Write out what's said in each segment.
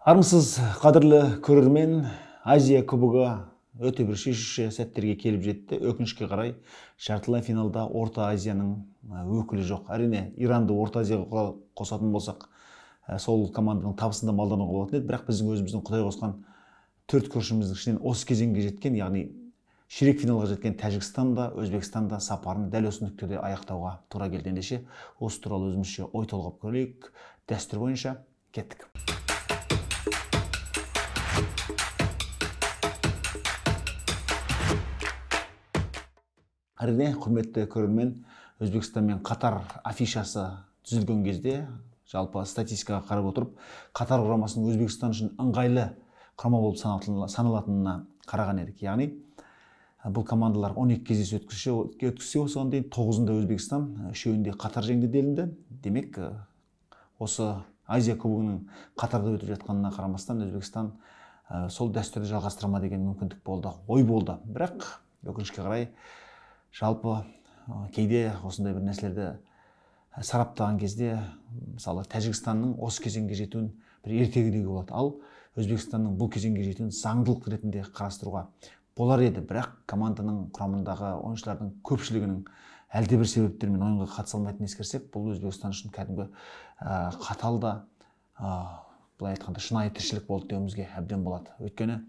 Армысыз, қадірлі көрермен, Азия Кубогы өте бір шешуші сәттерге келіп жетті. Өкінішке қарай, жартылай финалда Орта Азияның өкілі жоқ. Әрине, Иранды Орта Азияға қосатын болсақ, сол команданың табысын да малдануға болатын еді. Бірақ біздің өзіміздің Құдай қосқан төрт көршіміздің ішінен осы кезеңге жеткен, яғни ширек финалға жеткен Тәжікстан да, Өзбекстан да сапарын дәл осы нүктеде аяқтауға тура келді. Ендеше, осы туралы өзімізше ой толғап көрейік. Дәстүр бойынша кеттік. Әрине, құрметті көрермен, Өзбекстан мен Қатар афишасы түзілген кезде, жалпы статистикаға қарап отырып, Қатар құрамасының Өзбекстан үшін ыңғайлы құрама болып саналатынына қараған едік. Яғни, бұл командалар 12 кездесу өткізсе, осыған дейін 9-ында Өзбекстан, 3-інде Қатар жеңді делінді. Демек, осы Азия Кубогының Қатарда өтіп жатқанына қарамастан, Өзбекстан сол дәстүрді жалғастыра ма деген мүмкіндік болды, ой болды. Бірақ, өкінішке қарай, жалпы кейде осындай бір нәрселерді сараптаған кезде, мысалы, Тәжікстанның осы кезеңге жетуін бір ертегі деуге болады. Ал Өзбекстанның бұл кезеңге жетуін заңдылық ретінде қарастыруға болар еді. Бірақ команданың құрамындағы ойыншылардың көпшілігінің әлдебір себептермен ойынға қатыса алмайтынын ескерсек, бұл Өзбекстан үшін кәдімгі қатал да, былай айтқанда, шынайы тіршілік болды деуімізге әбден болады. Өйткені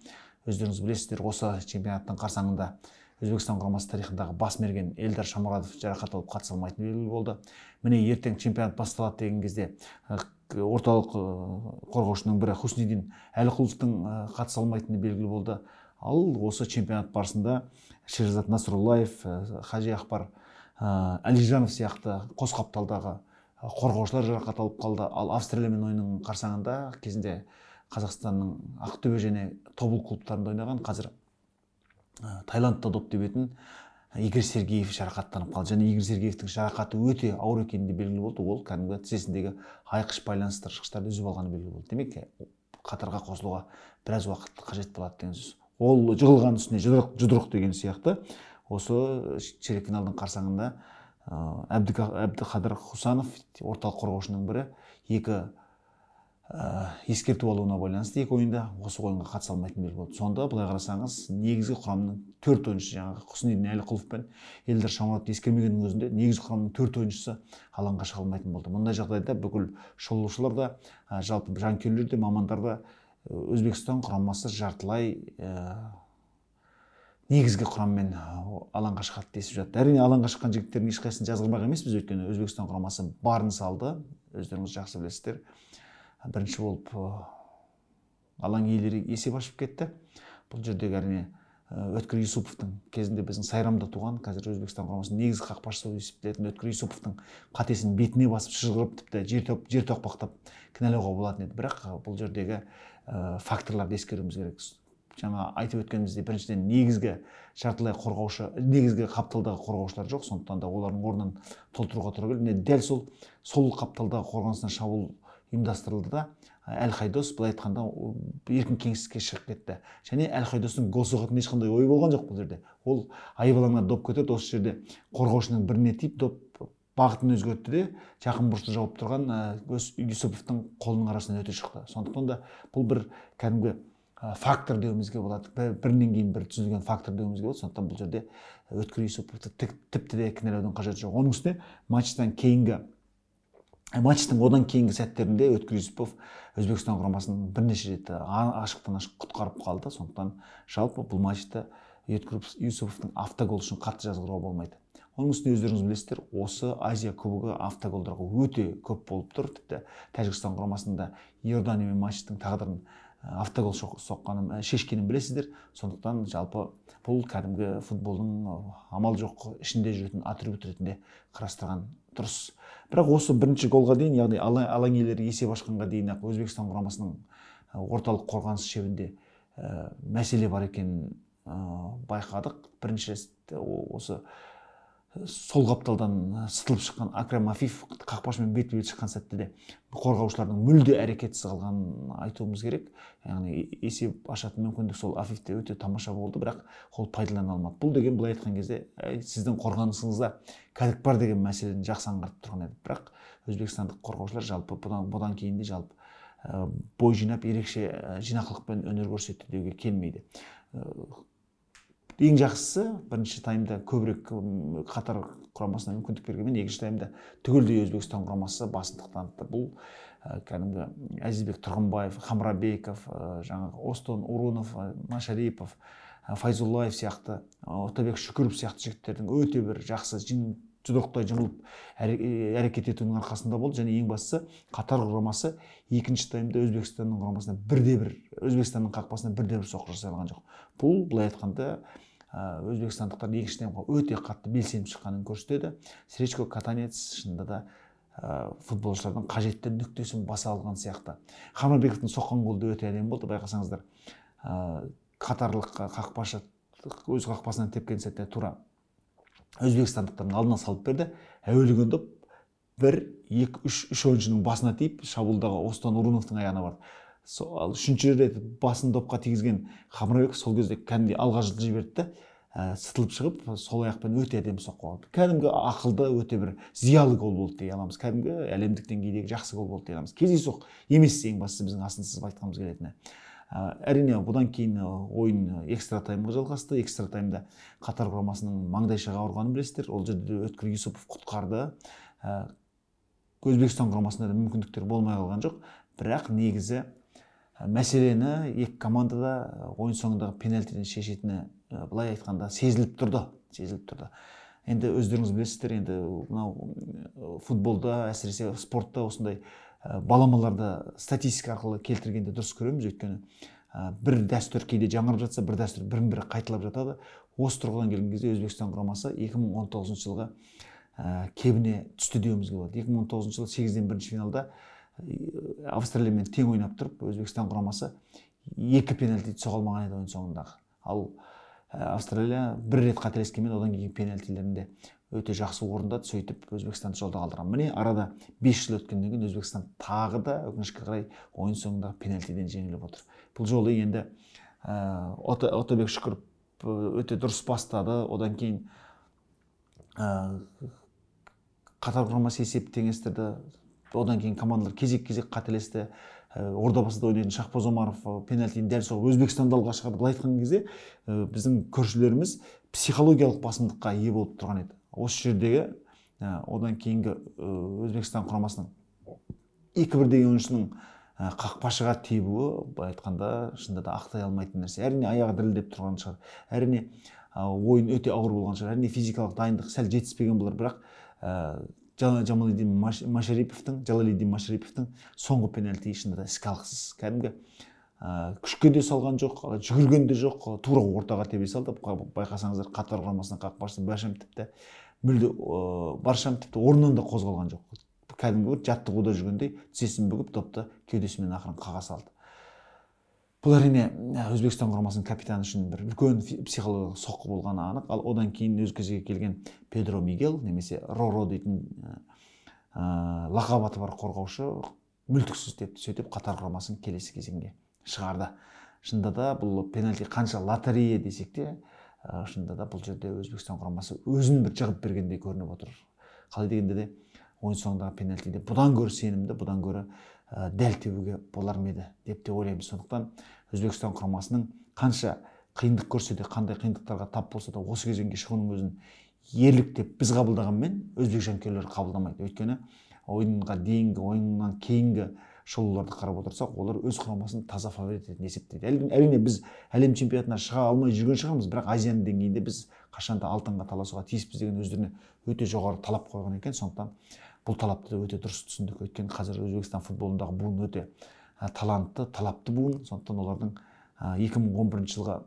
өздеріңіз білесіздер, осы чемпионаттың қарсаңында Өзбекстан құрамасы тарихындағы бас мерген Эльдар Шамурадов жарақат алып қатыса алмайтыны белгілі болды. Міне, ертең чемпионат басталады деген кезде орталық қорғаушының бірі Хусниддин Әліқұловтың қатыса алмайтыны белгілі болды. Ал осы чемпионат барысында Шерзат Насруллаев, Хажи Ақбар Әлижанов сияқты қос қапталдағы қорғаушылар жарақат алып қалды. Ал Австралиямен ойынның қарсаңында кезінде Қазақстанның Ақтөбе және Тобыл клубтарында ойнаған, қазір Таиландта доп тебетін Игорь Сергеев жарақаттанып қалды. Және Игорь Сергеевтің жарақаты өте ауыр екені де белгілі болды. Ол кәдімгі тізесіндегі айқыш байланыстырғыштарды үзіп алғаны белгілі болды. Демек, қатарға қосылуға біраз уақыт қажет болады деген сөз. Ол жығылған үстіне жұдырық деген сияқты. Осы ширек финалдың қарсаңында Әбдіқадыр Хусанов, орталық қорғаушының бірі, екі ескерту алуына байланысты екі ойында осы ойынға қатыса алмайтын белгілі болды. Сонда былай қарасаңыз, негізгі құрамның төрт ойыншысы, жаңағы Құсниддин Әліқұлов пен Эльдар Шамурадовты ескермегеннің өзінде негізгі құрамның төрт ойыншысы алаңға шыға алмайтын болды. Мұндай жағдайда бүкіл шолушылар да, жалпы жанкүйерлер де, мамандар да Өзбекстан құрамасы жартылай негізгі құраммен алаңға шығады десіп жатты. Әрине, алаңға шыққан жігіттердің ешқайсысын жазғырмақ емеспіз, өйткені Өзбекстан құрамасы барын салды, өздеріңіз жақсы білесіздер. Бірінші болып алаң иелері есеп ашып кетті. Бұл жердегі әрине Өткір Юсуповтың, кезінде біздің Сайрамда туған, қазір Өзбекстан құрамасының негізгі қақпашысы болып есептелетін Өткір Юсуповтың қатесін бетіне басып шыжғырып, тіпті жер тоқпақтап кінәлауға болатын еді. Бірақ бұл жердегі факторларды ескеруіміз керек. Жаңа айтып өткеніміздей, біріншіден негізгі жартылай қорғаушы, негізгі қапталдағы қорғаушылар жоқ, сондықтан да олардың орнын толтыруға тура келді. Міне, дәл сол қапталдағы қорғанысына шабуыл ұйымдастырылды да, Әл-Хайдос, былай айтқанда, еркін кеңістікке шығып кетті. Және Әл-Хайдостың гол соғатын ешқандай ойы болған жоқ бұл жерде. Ол айып алаңына доп көтерді, осы жерде қорғаушының біріне тиіп, доп бағытын өзгертті де, жақын бұрышты жауып тұрған Юсуповтың қолының арасынан өте шықты. Сондықтан да бұл бір кәдімгі фактор деуімізге болады. Бірінен кейін бір түзілген фактор деуімізге болады. Сондықтан бұл жерде Өткір Юсуповты тіпті де кінәлаудың қажеті жоқ. Оның үстіне матчтың одан кейінгі сәттерінде Өткір Юсупов Өзбекстан құрамасын бірнеше рет ашықтан ашық құтқарып қалды. Сондықтан жалпы бұл матчты Өткір Юсуповтың автогол үшін қатты жазғыруға болмайды. Оның үстіне өздеріңіз білесіздер, осы Азия Кубогы автоголдарға өте көп болып тұр. Тіпті Тәжікстан құрамасында Иорданиямен матчтың тағдырын автогол соққанын, шешкенін білесіздер. Сондықтан жалпы бұл кәдімгі футболдың амал жоқ ішінде жүретін атрибут ретінде қарастырған дұрыс. Бірақ осы бірінші голға дейін, яғни алаң иелері есеп ашқанға дейін ақ Өзбекстан құрамасының орталық қорғаныс шебінде мәселе бар екенін байқадық. Бірінші осы сол қапталдан сытылып шыққан Акрам Афиф қақпашымен бетпе-бет шыққан сәтте де қорғаушылардың мүлде әрекетсіз қалғанын айтуымыз керек. Яғни есеп ашатын мүмкіндік сол Афифте өте тамаша болды, бірақ ол пайдалана алмады. Бұл деген былай айтқан кезде сіздің қорғанысыңызда кәдік бар деген мәселені жақсы аңғартып тұрған еді. Бірақ өзбекстандық қорғаушылар жалпы бұдан кейін де жалпы бой жинап, ерекше жинақылықпен өнер көрсетті деуге келмейді. Ең жақсысы, бірінші таймда көбірек Қатар құрамасына мүмкіндік бергенмен, екінші таймда түгелдей Өзбекстан құрамасы басымдық танытты. Бұл кәдімгі Әзизбек Тұрғынбаев, Хамрабеков, жаңағы Остон Урунов, Машарипов, Файзуллаев сияқты, Отабек Шүкіров сияқты жігіттердің өте бір жақсы жұдырықтай жұмылып әрекет етуінің арқасында болды. Және ең бастысы, Қатар құрамасы екінші таймда Өзбекстанның құрамасына бірде-бір, Өзбекстанның қақпасына бірде-бір соққы жасай алған жоқ. Бұл былай айтқанда, өзбекстандықтар екінші таймға өте қатты белсеніп шыққанын көрсетеді. Сречко Катанец шынында да футболшылардың қажетті нүктесін баса алған сияқты. Хамрабековтың соққан голы өте әдемі болды, байқасаңыздар. Қатарлық қақпашы өз қақпасынан тепкен сәтте тура өзбекстандықтардың алдына салып берді. Әуелеген доп 1, 2, 3 ойыншының басына тиіп, шабуылдағы Остон Уруновтың аяғына барды. Ал үшінші рет басын допқа тигізген Хамрабеков сол кезде кәдімгідей алға жылжи берді де, сытылып шығып, сол аяқпен өте әдемі соққы алды. Кәдімгі ақылды, өте бір зиялы гол болды дей аламыз. Кәдімгі әлемдік деңгейдегі жақсы гол болды дей аламыз. Кездейсоқ емес, ең бастысы біздің астын сызып айтқымыз келетіні. Әрине, бұдан кейін ойын экстра таймға жалғасты. Экстра таймда Қатар құрамасының маңдайшаға ұрғанын білесіздер. Ол жерде Өткір Юсупов құтқарды. Өзбекстан құрамасында да мүмкіндіктер болмай қалған жоқ. Бірақ негізі мәселені екі командада ойын соңындағы пенальтиден шешетіні былай айтқанда сезіліп тұрды. Сезіліп тұрды. Енді өздеріңіз білесіздер, енді мынау футболда, әсіресе спортта осындай баламаларды статистика арқылы келтіргенде дұрыс көреміз. Өйткені бір дәстүр кейде жаңарып жатса, бір дәстүр бірін-бірі қайталап жатады. Осы тұрғыдан келген кезде Өзбекстан құрамасы 2019 жылғы кебіне түсті деуімізге болады. 2019 жылы 8-ден бірінші финалда Австралиямен тең ойнап тұрып, Өзбекстан құрамасы 2 пенальти соға алмаған еді ойын соңындағы. Ал Австралия бір рет қателескенмен, одан кейін пенальтилерінде өте жақсы орындады, сөйтіп Өзбекстанды жолда қалдырған. Міне арада 5 жыл өткеннен кейін Өзбекстан тағы да өкінішке қарай ойын соңындағы пенальтиден жеңіліп отыр. Бұл жолы енді Отабек Шүкіров өте дұрыс бастады. Одан кейін Қатар құрамасы есеп теңестірді. Одан кейін командалар кезек-кезек қателесті. Ордабасыда ойнайтын Шахбоз Омаров пенальтині дәл соғып Өзбекстанды алға шығарды. Былай айтқан кезде біздің көршілеріміз психологиялық басымдыққа ие болып тұрған еді. Осы жердегі одан кейінгі Өзбекстан құрамасының 2-1 деген ойыншының қақпашыға тебуі, былай айтқанда, шынында да ақтай алмайтын нәрсе. Әрине, аяғы дірілдеп тұрған шығар. Әрине, ойын өте ауыр болған шығар. Әрине, физикалық дайындық сәл жетіспеген болар, бірақ Джалалиддин Машариповтың соңғы пенальтиі шынында да іске. Кәдімгі күшке де салған жоқ, жүгірген де жоқ, тура ортаға тебе салды. Байқасаңыздар, Қатар құрамасының қақпашысы Баршам тіпті мүлде Баршам тіпті орнынан да қозғалған жоқ. Кәдімгі бір жаттығуда жүргендей тізесін бүгіп, допты кеудесімен ақырын қаға салды. Бұл әрине Өзбекстан құрамасының капитаны үшін бір үлкен психологиялық соққы болғаны анық. Ал одан кейін өз кезегі келген Педро Мигел немесе Роро дейтін лақап аты бар қорғаушы мүлтіксіз тепті, сөйтіп Қатар құрамасын келесі кезеңге шығарды. Шынында да бұл пенальти қанша лотерея десек те, шынында да бұл жерде Өзбекстан құрамасы өзін бір жығып бергендей көрініп отыр. Қалай дегенде де ойын соңындағы пенальтиде бұдан гөрі сенімді, бұдан гөрі дәл тебуге болар ма еді деп те ойлаймыз. Сондықтан Өзбекстан құрамасының қанша қиындық көрсе де, қандай қиындықтарға тап болса да, осы кезеңге шығуының өзін ерлік деп біз қабылдағанмен өзбек жанкүйерлері қабылдамайды. Өйткені ойынға дейінгі, ойыннан кейінгі шолуларды қарап отырсақ, олар өз құрамасын таза фаворит ретінде есептейді. Әрине, біз әлем чемпионатына шыға алмай жүрген шығармыз, бірақ Азияның деңгейінде біз қашанда алтынға таласуға тиіспіз деген өздеріне өте жоғары талап қойған екен. Сондықтан бұл талапты өте дұрыс түсіндік. Өйткені қазір Өзбекстан футболындағы буын өте талантты, талапты буын. Сондықтан олардың 2011 жылғы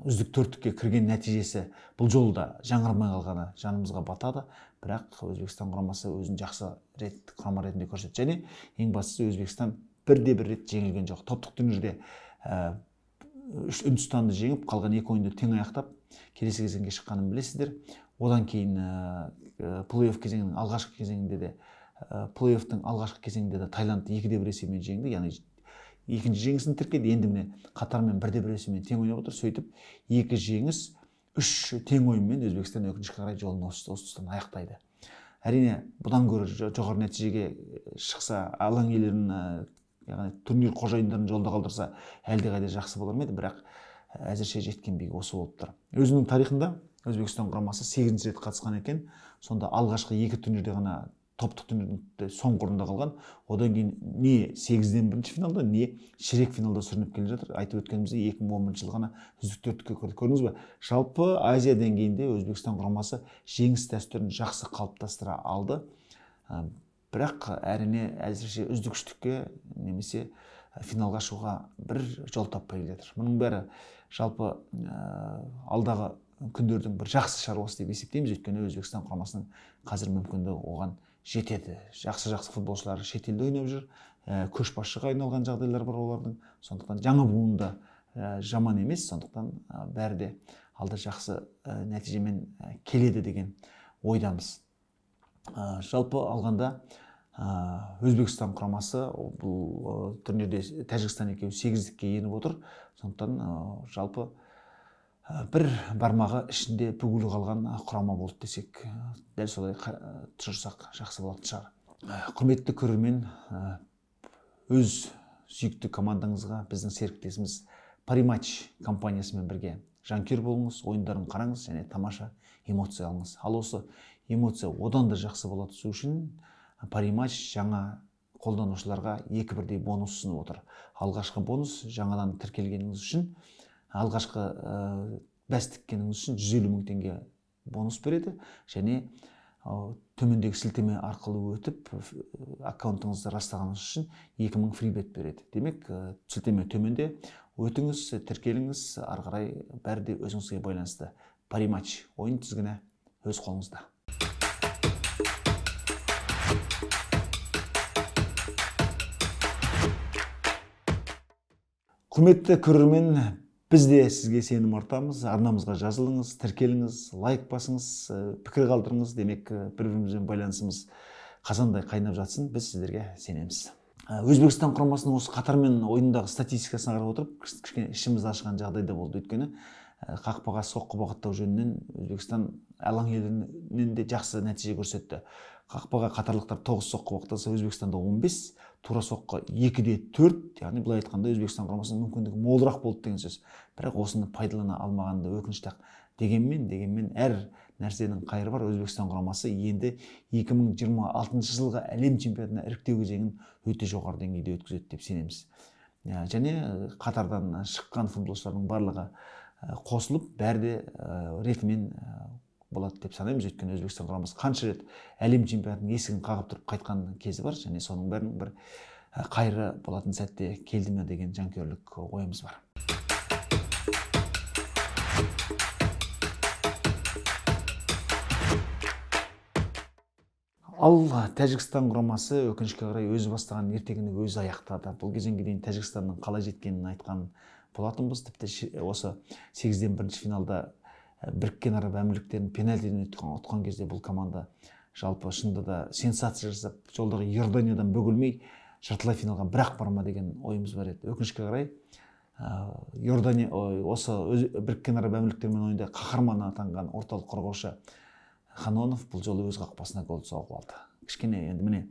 үздік төрттікке кірген нәтижесі бұл жолы да жаңармай қалғаны жанымызға батады. Бірақ Өзбекстан құрамасы өзін жақсы рет құрама ретінде көрсетті. Және ең бастысы, Өзбекстан бірде бір рет жеңілген жоқ. Топтық турнирде Үндістанды жеңіп, қалған екі ойынды тең аяқтап, келесі кезеңге шыққанын білесіздер. Одан кейін плей-офф кезеңінің алғашқы кезеңінде де, плей-оффтың алғашқы кезеңінде де Таиландты 2-1 есебімен жеңді. Яғни екінші жеңісін тіркеді. Енді міне Қатармен 1-1 есебімен тең ойнап отыр. Сөйтіп 2 жеңіс, 3 тең ойынмен Өзбекстан өкінішке қарай жолын осы тұстан аяқтайды. Әрине, бұдан гөрі жоғары нәтижеге шықса, алаң иелерін, яғни турнир қожайындарын жолда қалдырса, әлдеқайда жақсы болар ма еді, бірақ әзірше жеткен биік осы болып тұр. Өзінің тарихында Өзбекстан құрамасы 8-ші рет қатысқан екен. Сонда алғашқы 2 турнирде ғана топтық турнирде соңғы орында қалған. Одан кейін не 8-ден бірінші финалда, не ширек финалда сүрініп келе жатыр. Айтып өткеніміздей, 2011 жылы ғана үздік төрттікке кірді. Көрдіңіз бе? Жалпы Азия деңгейінде Өзбекстан құрамасы жеңіс дәстүрін жақсы қалыптастыра алды. Бірақ әрине әзірше үздік үштікке немесе финалға шығуға бір жол таппай келе жатыр. Мұның бәрі жалпы алдағы күндердің бір жақсы шаруасы деп есептейміз. Өйткені Өзбекстан құрамасының қазір мүмкіндігі оған жетеді. Жақсы-жақсы футболшылар шетелде ойнап жүр, көшбасшыға айналған жағдайлар бар олардың. Сондықтан жаңа буында жаман емес, сондықтан бәрі де алда жақсы нәтижемен келеді деген ойдамыз. Жалпы алғанда Өзбекстан құрамасы бұл турнирде Тәжікстан екеуі 8-дікке еніп отыр. Сондықтан жалпы бір бармағы ішінде бүгілі қалған құрама болды десек, дәл солай тұжырсақ жақсы болатын шығар. Құрметті көрермен, өз сүйікті командаңызға біздің серіктесіміз Париматч компаниясымен бірге жанкүйер болыңыз, ойындарын қараңыз және тамаша эмоция алыңыз. Ал осы эмоция одан да жақсы бола түсу үшін Париматч жаңа қолданушыларға 2 бірдей бонус ұсынып отыр. Алғашқы бонус жаңадан тіркелгеніңіз үшін, алғашқы бәс тіккеніңіз үшін 150 мың теңге бонус береді және төмендегі сілтеме арқылы өтіп аккаунтыңызды растағаныңыз үшін 2000 фрибет береді. Демек, сілтеме төменде, өтіңіз, тіркеліңіз, ары қарай бәрі де өзіңізге байланысты. Париматч ойын тізгіні өз қолыңызда. Құрметті көрермен, біз де сізге сенім артамыз. Арнамызға жазылыңыз, тіркеліңіз, лайк басыңыз, пікір қалдырыңыз. Демек, бір-бірімізбен байланысымыз қазандай қайнап жатсын, біз сіздерге сенеміз. Өзбекстан құрамасының осы Қатармен ойындағы статистикасына қарап отырып, кішкене ішіміз ашыған жағдайда болды. Өйткені қақпаға соққы бағыттау жөнінен Өзбекстан алаң елінен де жақсы нәтиже көрсетті. Қақпаға қатарлықтар 9 соққы бағыттаса, Өзбекстанда 15, тура соққы 2-4, яғни былай айтқанда Өзбекстан құрамасының мүмкіндігі молырақ болды деген сөз. Бірақ осыны пайдалана алмағаны өкінішті-ақ. Дегенмен әр нәрсенің қайыры бар. Өзбекстан құрамасы енді 2026 жылғы әлем чемпионатына іріктеу кезеңін өте жоғары деңгейде өткізеді деп сенеміз. Және Қатардан шыққан футболшылардың барлығы қосылып, бәрі де ретімен болады деп санаймыз. Өйткені Өзбекстан құрамасы қанша рет әлем чемпионатының есігін қағып тұрып қайтқан кезі бар, және соның бәрінің бір қайыры болатын сәтте келді ме деген жанкүйерлік ойымыз бар. Ал Тәжікстан құрамасы өкінішке қарай өзі бастаған ертегіні өзі аяқтады. Бұл кезеңге дейін Тәжікстанның қалай жеткенін айтқан болатынбыз. Тіпті осы 8-ден бірінші финалда Біріккен Араб Әмірліктерін пенальтиден ұтқан кезде бұл команда жалпы шынында да сенсация жасап, жолдағы Иорданиядан бөгелмей жартылай финалға бірақ барма деген ойымыз бар еді. Өкінішке қарай, Иордания осы Біріккен Араб Әмірліктерімен ойында қаһарман атанған орталық қорғаушы Ханонов бұл жолы өз қақпасына гол соғып алды. Кішкене енді міне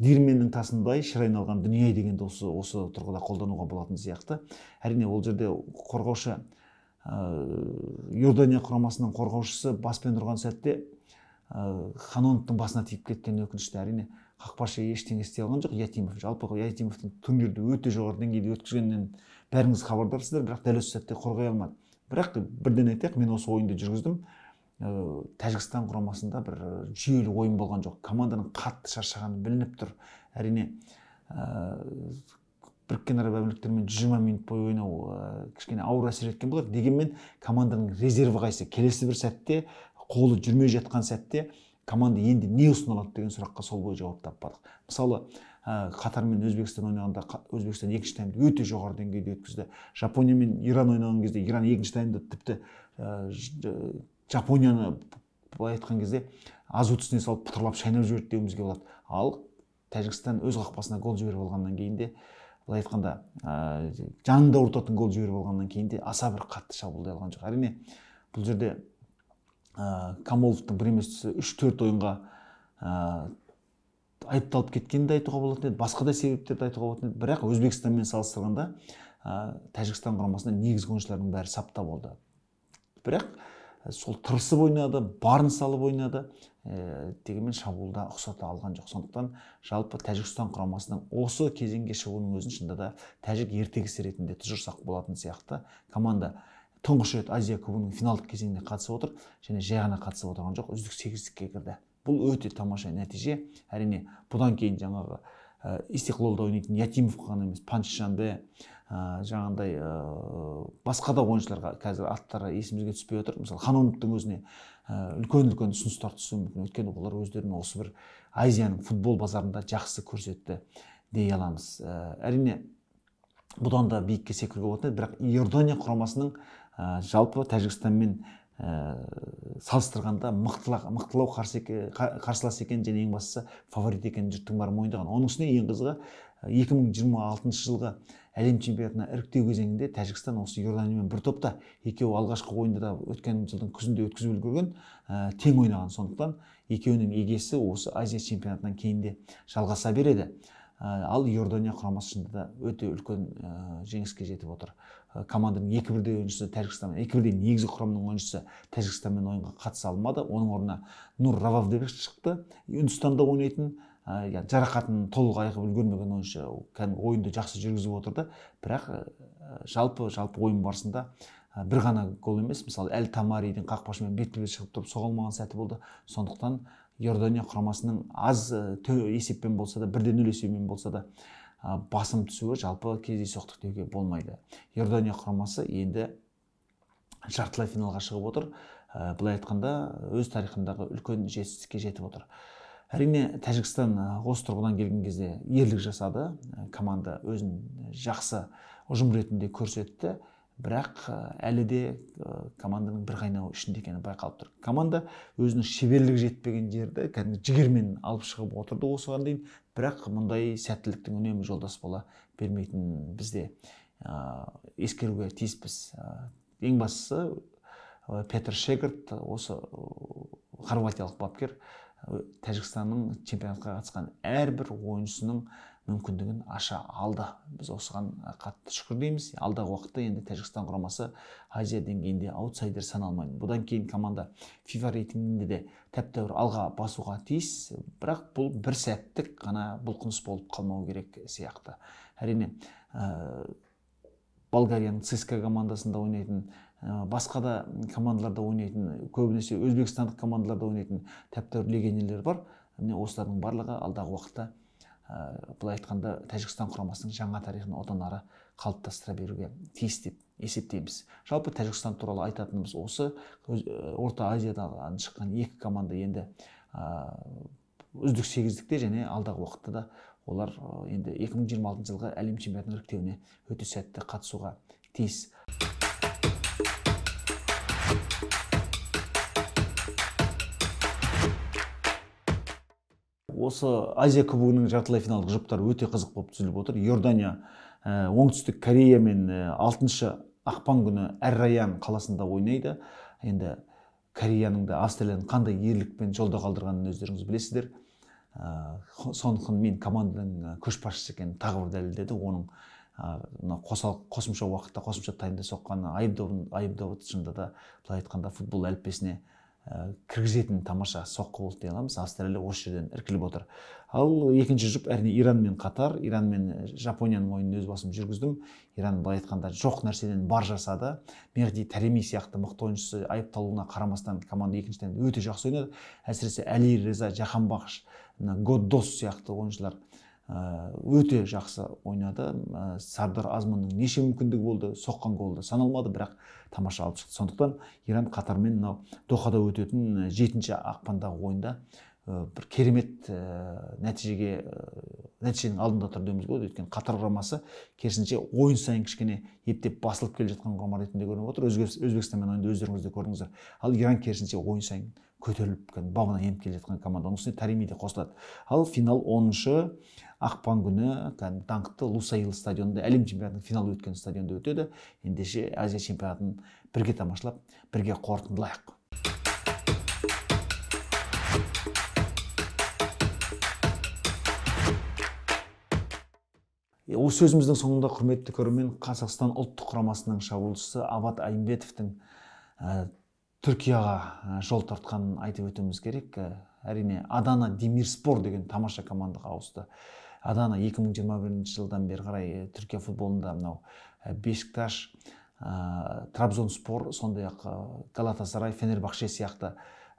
диірменнің тасындай шыр айналған дүние дегенді осы тұрғыда қолдануға болатын сияқты. Әрине, ол жерде қорғаушы Иордания құрамасының қорғаушысы баспен ұрған сәтте Ханоновтың басына тиіп кеткен өкінішті. Әрине, қақпашы ештеңе істей алған жоқ. Ятимов, жалпы Ятимовтың турнирді өте жоғары деңгейде өткізгенінен бәріңіз хабардарсыздар, бірақ дәл осы сәтте қорғай алмады. Бірақ бірден айтайық, мен осы ойынды жүргіздім. Тәжікстан құрамасында бір жүйелі ойын болған жоқ. Команданың қатты шаршағаны білініп тұр. Әрине, Біріккен Араб Әмірліктерімен 120 минут бойы ойнау кішкене ауыр әсер еткен болар. Дегенмен команданың резерві қайсы? Келесі бір сәтте, қолы жүрмей жатқан сәтте команда енді не ұсына алады деген сұраққа сол бойы жауап таппадық. Мысалы, Қатар мен Өзбекстан ойнағанда Өзбекстан екінші таймды өте жоғары деңгейде өткізді. Жапония мен Иран ойнаған кезде Иран екінші таймда тіпті Жапонияны былай айтқан кезде азу түсіне салып пытырлап шайнап жіберді деуімізге болады. Ал Тәжікстан өз қақпасына гол жіберіп алғаннан кейін де, былай айтқанда, жанында ауыртатын гол жіберіп алғаннан кейін де аса бір қатты шабуылдай алған жоқ. Әрине, бұл жерде Камоловтың бір емес 3-4 ойынға Айыпталып кеткенін де айтуға болатын еді, басқа да себептерді айтуға болатын еді. Бірақ Өзбекстанмен салыстырғанда Тәжікстан құрамасында негізгі ойыншылардың бәрі сапта болды. Бірақ сол тырысып ойнады, барын салып ойнады, дегенмен шабуылда ұқсата алған жоқ. Сондықтан жалпы Тәжікстан құрамасының осы кезеңге шығуының өзін шынында да тәжік ертегісі ретінде тұжырсақ болатын сияқты. Команда тұңғыш рет Азия кубогының финалдық кезеңіне қатысып отыр және жай ғана қатысып отырған жоқ, үздік сегіздікке кірді. Бұл өте тамаша нәтиже. Әрине, бұдан кейін жаңағы Истиқлолда ойнайтын Ятимовқа ғана емес, Панчшанбе, жаңағындай басқа да ойыншыларға қазір аттары есімізге түспей отыр. Мысалы, Ханоновтың өзіне үлкен-үлкен ұсыныстар түсуі мүмкін. Өйткені олар өздерін осы бір Азияның футбол базарында жақсы көрсетті дей аламыз. Әрине, бұдан да биікке секіруге болатын еді, бірақ Иордания құрамасының жалпы Тәжікстанмен салыстырғанда мықтылау қарсылас екен және ең бастысы фаворит екенін жұрттың бәрі мойындаған. Оның үстіне ең қызығы 2026 жылғы әлем чемпионатына іріктеу кезеңінде Тәжікстан осы Иорданиямен бір топта, екеуі алғашқы ойында да өткен жылдың күзінде өткізіп үлгерген, тең ойнаған. Сондықтан екеуінің егесі осы Азия чемпионатынан кейін де жалғаса береді. Ал Иордания құрамасы шынында да өте үлкен жеңіске жетіп отыр. Команданың екі бірдей ойыншысы Тәжікстанмен, екі бірдей негізгі құрамның ойыншысы Тәжікстанмен ойынға қатыса алмады. Оның орнына Нур Рававдебек шықты. Үндістанда ойнайтын, жарақатын толық айығып үлгермеген ойыншы кәдімгі ойынды жақсы жүргізіп отырды. Бірақ жалпы ойын барысында бір ғана гол емес, мысалы Әл Тамаридің қақпашымен бетпе-бет шығып тұрып соға алмаған сәті болды. Сондықтан Иордания құрамасының аз есеппен болса да, 1-0 есебімен болса да басым түсуі жалпы кездейсоқтық деуге болмайды. Иордания құрамасы енді жартылай финалға шығып отыр. Былай айтқанда, өз тарихындағы үлкен жетістікке жетіп отыр. Әрине, Тәжікстан осы тұрғыдан келген кезде ерлік жасады. Команда өзін жақсы ұжым ретінде көрсетті. Бірақ әлі де команданың бір қайнауы ішінде екені байқалып тұр. Команда өзінің шеберлігі жетпеген жерді кәдімгі жігермен алып шығып отырды осыған дейін. Бірақ мұндай сәттіліктің үнемі жолдас бола бермейтінін біз де ескеруге тиіспіз. Ең бастысы Петр Шегард, осы хорватиялық бапкер, Тәжікстанның чемпионатқа қатысқан әрбір ойыншысының мүмкіндігін аша алды. Біз осыған қатты шүкір дейміз. Алдағы уақытта енді Тәжікстан құрамасы Азия деңгейінде аутсайдер саналмайды. Бұдан кейін команда FIFA рейтингінде де тәп-тәуір алға басуға тиіс, бірақ бұл бір сәттік қана бұлқыныс болып қалмау керек сияқты. Әрине, Болгарияның ЦСКА командасында ойнайтын, басқа да командаларда ойнайтын, көбінесе өзбекстандық командаларда ойнайтын тәп-тәуір легионерлер бар. Міне осылардың барлығы алдағы уақытта былай айтқанда Тәжікстан құрамасының жаңа тарихын одан ары қалыптастыра беруге тиіс деп есептейміз. Жалпы Тәжікстан туралы айтатынымыз осы. Орта Азиядан шыққан екі команда енді үздік сегіздікте және алдағы уақытта да олар енді 2026 жылғы әлем чемпионатының іріктеуіне өте сәтті қатысуға тиіс. Осы Азия кубогының жартылай финалдық жұптары өте қызық болып түзіліп отыр. Иордания Оңтүстік Корея мен 6 ақпан күні Әр-Раян қаласында ойнайды. Енді Кореяның да Австралияның қандай ерлікпен жолда қалдырғанын өздеріңіз білесіздер. Сон Хын Мин команданың көшбасшысы екенін тағы бір дәлелдеді. Оның қосымша уақытта, қосымша таймда соққан айып добы шынында да былай айтқанда футбол әліппесіне кіргізетін тамаша соққы болды дей аламыз. Австралия осы жерден іркіліп отыр. Ал екінші жұп әрине Иран мен Қатар. Иран мен Жапонияның ойынын өз басым жүргіздім. Иран былай айтқанда жоқ нәрседен бар жасады. Мехди Тареми сияқты мықты ойыншысы айыпталуына қарамастан команда екінші таймда өте жақсы ойнады. Әсіресе Әли Реза, Жаһанбақш, Годдос сияқты ойыншылар өте жақсы ойнады. Сардар Азманның неше мүмкіндігі болды, соққан голды саналмады, бірақ тамаша алып шықты. Сондықтан Иран Қатармен мынау Дохада өтетін 7 ақпандағы ойында бір керемет нәтиженің алдында тұр деуімізге болады. Өйткені Қатар құрамасы керісінше ойын сайын кішкене ептеп басылып келе жатқан құрама ретінде көрініп отыр. Өзбекстанмен ойында өздеріңіз де көрдіңіздер. Ал Иран керісінше ойын сайын көтеріліп, бабына еніп келе жатқан команда. Оның үстіне Тареми де қосылады. Ал финал 10 ақпан күні даңқты Лусаил стадионында, әлем чемпионатының финалы өткен стадионда өтеді. Ендеше Азия чемпионатын бірге тамашалап, бірге қорытындылайық. Осы сөзіміздің соңында, құрметті көрермен, Қазақстан ұлттық құрамасының шабуылшысы Абат Айымбетовтің Түркияға жол тартқанын айтып өтуіміз керек. Әрине, Адана Демирспор деген тамаша командаға ауысты. Адана 2021 жылдан бері қарай Түркия футболында мынау Бешикташ, Трабзонспор, сондай-ақ Галатасарай, Фенербахше сияқты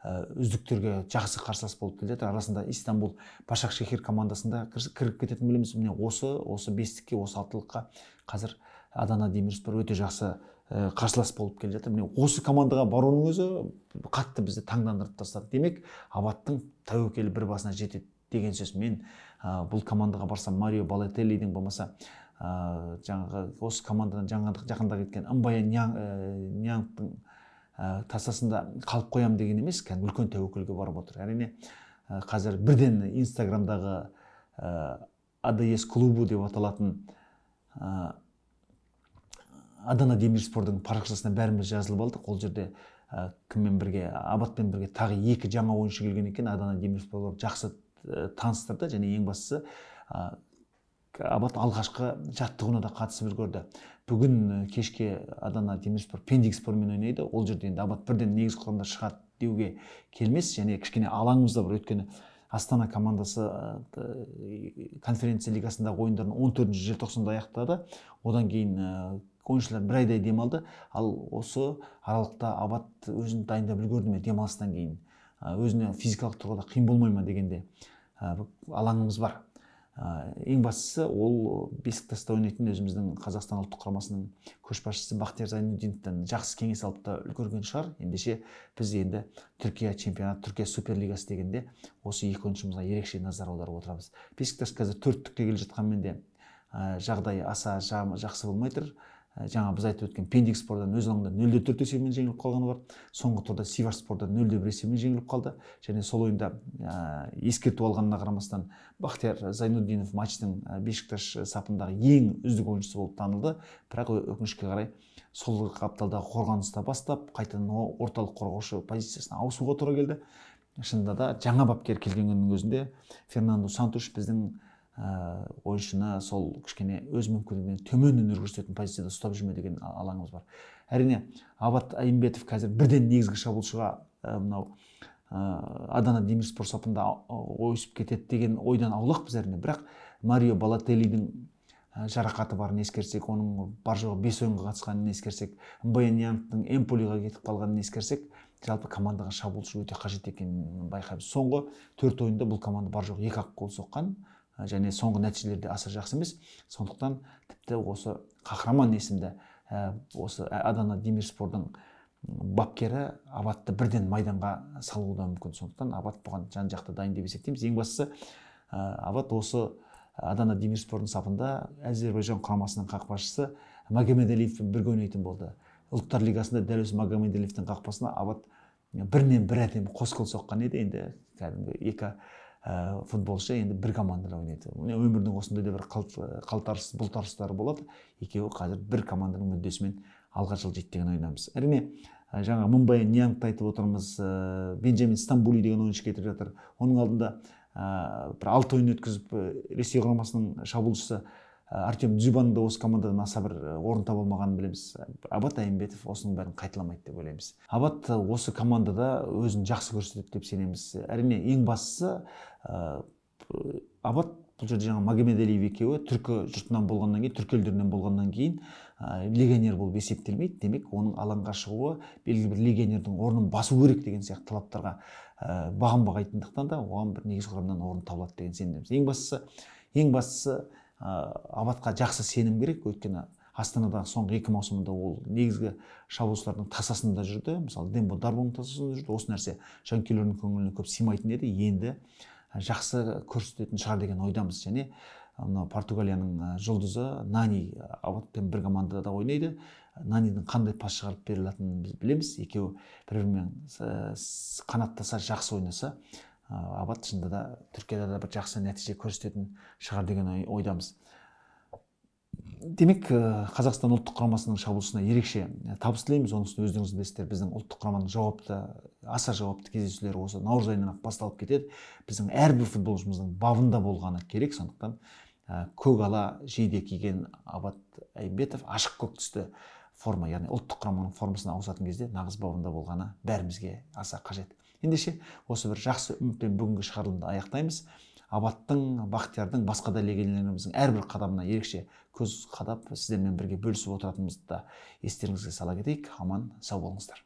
үздіктерге жақсы қарсылас болып келе жатыр. Арасында Истанбул Башакшехир командасында кіріп кететін білеміз. Міне осы бестікке, осы алтылыққа қазір Адана Демирспор өте жақсы қарсылас болып келе жатыр. Міне осы командаға баруының өзі қатты бізді таңдандырып тастады. Демек, Абаттың тәуекелі бір басына жетеді деген сөз. Мен бұл командаға барсам, Марио Балотеллидің болмаса жаңағы осы командадан жақында кеткен Мбая Ньянгтың тасасында қалып қоям деген емес, кәдімгі үлкен тәуекелге барып отыр. Әрине, қазір бірден Инстаграмдағы АДС клубы деп аталатын Адана Демирспордың парақшасына бәріміз жазылып алдық. Ол жерде кіммен бірге, Абатпен бірге тағы екі жаңа ойыншы келген екен. Адана Демирспорлар жақсы таныстырды және ең бастысы Абат алғашқы жаттығуына да қатысып үлгерді. Бүгін кешке Адана Демирспор Пендикспормен ойнайды. Ол жерде енді Абат бірден негізгі құрамда шығады деуге келмес және кішкене алаңымыз да бар. Өйткені Астана командасы конференция лигасындағы ойындарын 14 желтоқсанда аяқтады. Одан кейін ойыншылар бір айдай демалды. Ал осы аралықта Абат өзін дайындап үлгерді ме демалыстан кейін, өзіне физикалық тұрғыда қиын болмай ма дегенде алаңымыз бар. Ең бастысы ол Бесіктаста ойнайтын өзіміздің Қазақстан ұлттық құрамасының көшбасшысы Бақтияр Зайнутдиновтан жақсы кеңес алып та үлгерген шығар. Ендеше біз енді Түркия чемпионаты, Түркия суперлигасы дегенде осы екі ойыншымызға ерекше назар аударып отырамыз. Бесіктас қазір төрттікте келе жатқанмен де жағдай аса жақсы болмай тұр. Жаңа біз айтып өткен Пендикспордан өз алаңында 0-4 есебімен жеңіліп қалғаны бар. Соңғы турда Сивасспордан 0-1 есебімен жеңіліп қалды. Және сол ойында ескерту алғанына қарамастан Бақтияр Зайнутдинов матчтың Бешикташ сапындағы ең үздік ойыншысы болып танылды. Бірақ өкінішке қарай сол қапталдағы қорғаныста бастап қайтадан орталық қорғаушы позициясына ауысуға тура келді. Шынында да жаңа бапкер келген күннің өзінде Фернандо Сантуш біздің ойыншыны сол кішкене өз мүмкіндігінен төмен өнер көрсететін позицияда ұстап жүрме деген алаңымыз бар. Әрине, Абат Айымбетов қазір бірден негізгі шабуылшыға мынау Адана Демирспор сапында ойысып кетеді деген ойдан аулақпыз әрине. Бірақ Марио Балотеллидің жарақаты барын ескерсек, оның бар жоғы 5 ойынға қатысқанын ескерсек, Мбая Ньянгтың Эмполиға кетіп қалғанын ескерсек, жалпы командаға шабуылшы өте қажет екенін байқаймыз. Соңғы 4 ойында бұл команда бар жоғы 2-ақ гол соққан және соңғы нәтижелер де аса жақсы емес. Сондықтан тіпті осы қаһарман есімді осы Адана Демирспордың бапкері Абатты бірден майданға салуы да мүмкін. Сондықтан Абат бұған жан-жақты дайын деп есептейміз. Ең бастысы Абат осы Адана Демирспордың сапында Әзербайжан құрамасының қақпашысы Магомедалиевпен бірге ойнайтын болды. Ұлттар лигасында дәл осы Магомедалиевтің қақпасына Абат бірінен бір әдемі қос гол соққан еді. Енді кәдімгі екі футболшы енді бір командада ойнайды. Өмірдің осындай да бір қалтарыс, бұлтарыстары болады. Екеуі қазір бір команданың мүддесімен алға жылжиды деген ойдамыз. Әрине, жаңа Мбая Ньянгты айтып отырмыз, Бенджамин Стамбули деген ойыншы кетіп жатыр. Оның алдында бір 6 ойын өткізіп Ресей құрамасының шабуылшысы Артем Дзюбаның да осы командадан аса бір орын таба алмағанын білеміз. Абат Айымбетов осының бәрін қайталамайды деп ойлаймыз. Абат осы командада өзін жақсы көрсетеді деп сенеміз. Әрине, ең бастысы Абат бұл жерде жаңа Магомедалиев екеуі түркі жұртынан болғаннан кейін, түркі елдерінен болғаннан кейін легионер болып есептелмейді. Демек, оның алаңға шығуы белгілі бір легионердің орнын басу керек деген сияқты талаптарға бағынбағайтындықтан да оған бір негізгі құрамнан орын табылады деген сенімдеміз. Ең бастысы Абатқа жақсы сенім керек. Өйткені Астанадағы соңғы 2 маусымында ол негізгі шабуылшылардың тасасында жүрді. Мысалы, Дембо Дарбоның тасасында жүрді. Осы нәрсе жанкүйерлердің көңіліне көп сыймайтын еді. Енді жақсы көрсететін шығар деген ойдамыз. Және мынау Португалияның жұлдызы Нани Абатпен бір командада ойнайды. Нанидің қандай пас шығарып бере алатынын біз білеміз. Екеуі бір-бірімен қанаттаса, жақсы ойнаса, Абат шынында да Түркияда да бір жақсы нәтиже көрсететін шығар деген ойдамыз. Демек, Қазақстан ұлттық құрамасының шабуылшысына ерекше табыс тілейміз. Оның үстіне өздеріңіз білесіздер, біздің ұлттық құраманың аса жауапты кездесулері осы наурыз айынан ақ басталып кетеді. Біздің әрбір футболшымыздың бабында болғаны керек. Сондықтан Көк ала жейде киген Абат Айымбетов ашық көк түсті форма, яғни ұлттық құраманың формасына ауысатын кезде нағыз бабында болғаны бәрімізге аса қажет. Ендеше осы бір жақсы үмітпен бүгінгі шығарылымды аяқтаймыз. Абаттың, Бақтиярдың, басқа да легионерлеріміздің әрбір қадамына ерекше көз қадап, сіздермен бірге бөлісіп отыратынымызды да естеріңізге сала кетейік. Аман сау болыңыздар.